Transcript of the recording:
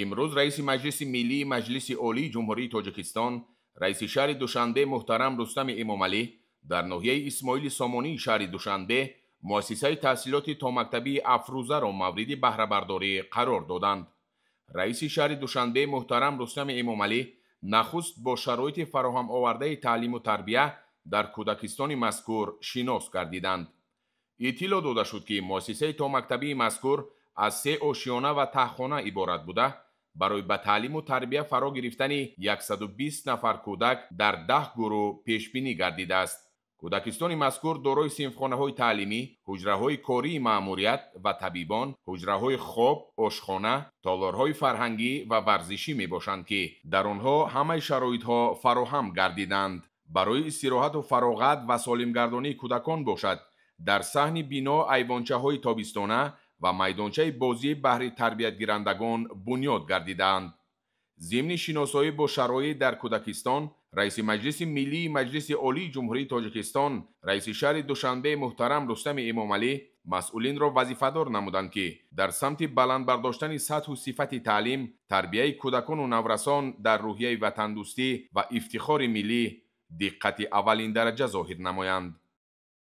Имрӯз раиси Маҷлиси Миллии Маҷлиси Олии Ҷумҳурии Тоҷикистон, раиси шаҳри Душанбе муҳтарам Рустами Эмомалӣ дар ноҳияи Исмоили Сомонии шаҳри Душанбе муассисаи таҳсилоти томактабии Афрӯзаро мавриди баҳрабардорӣ қарор доданд. Раиси шаҳри Душанбе муҳтарам Рустами Эмомалӣ нахуст бо шароити фароҳам овардаи таълиму тарбия дар кӯдакистони мазкур шинос гардиданд. Иттилоъ дода шуд, ки муассисаи томактабии мазкур аз се ошиёна ва таҳхона иборат буда, барои ба таълиму тарбия фаро гирифтани 120 нафар кӯдак дар 10 гурӯҳ пешбинӣ гардидааст. Кӯдакистони мазкур дорои синфхонаҳои таълимӣ, ҳуҷраҳои кории маъмурият ва табибон, ҳуҷраҳои хоб, ошхона, толорҳои фарҳангӣ ва варзишӣ мебошанд, ки дар онҳо ҳамаи шароитҳо фароҳам гардиданд. Барои истироҳату фароғат ва солимгардонии кӯдакон бошад, дар саҳни бино айвончаҳои тобистона ва майдончаи бозӣ баҳри тарбиятгирандагон бунёд гардидаанд. Зимни шиносоӣ бо шароит дар кӯдакистон, раиси Маҷлиси Миллии Маҷлиси Олии Ҷумҳурии Тоҷикистон, раиси шаҳри Душанбе муҳтарам Рустами Эмомалӣ масъулинро вазифадор намуданд, ки дар самти баланд бардоштани сатҳу сифати таълим, тарбияи кӯдакону наврасон дар рӯҳияи ватандӯстӣ ва ифтихори миллӣ диққати аввалиндараҷа зоҳир намоянд.